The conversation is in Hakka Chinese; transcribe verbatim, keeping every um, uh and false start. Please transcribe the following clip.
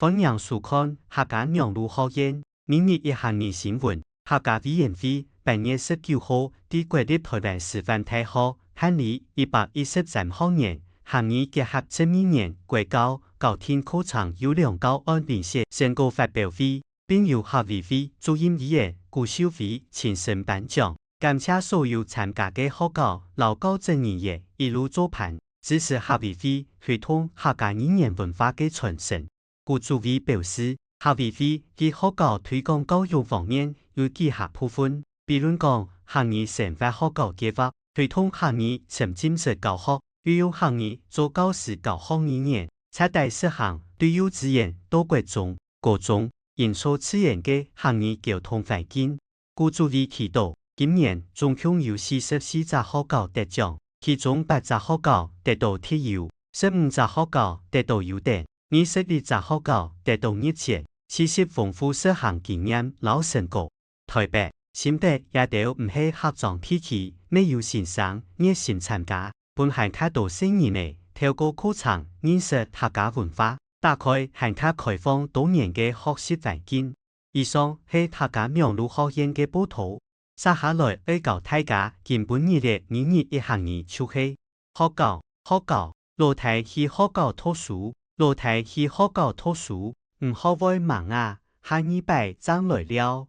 歡迎收看客家網路學院每日一客語新聞。客家委員會八月十九號在國立臺灣師範大學辦理一百一十三學年客語結合十二年國教校訂課程優良教案遴選成果發表會，並由客委會主任委員古秀妃親身頒獎，感謝所有參加个學校摎教職人員一路做伴，支持客委會推動客家語言文化个傳承。 古主委表示，客委會在學校推廣教育方面有幾下部分，比論講客語生活學校計畫，推動客語沉浸式教學，運用客語做教師教學語言，徹底實行對幼稚園到國中、高中，因材施教个客語溝通環境。 古主委提到，今年總共有四十四隻學校得獎，其中八隻學校得到特優，十五隻學校得到優等，二十一隻學校得到入選，事實豐富實行經驗摎成果。臺北、新北這兜毋係客庄地區，乜有先生熱心參加，分還較多細人仔透過課程認識客家文化，打開還較開放多元个學習環境。 以上係客家網路學院个報導。接下來愛教大家今晡日个每日一客語就係：學校，學校，老弟去學校讀書，老弟去學校讀書，毋學會吂啊，下二擺正來尞。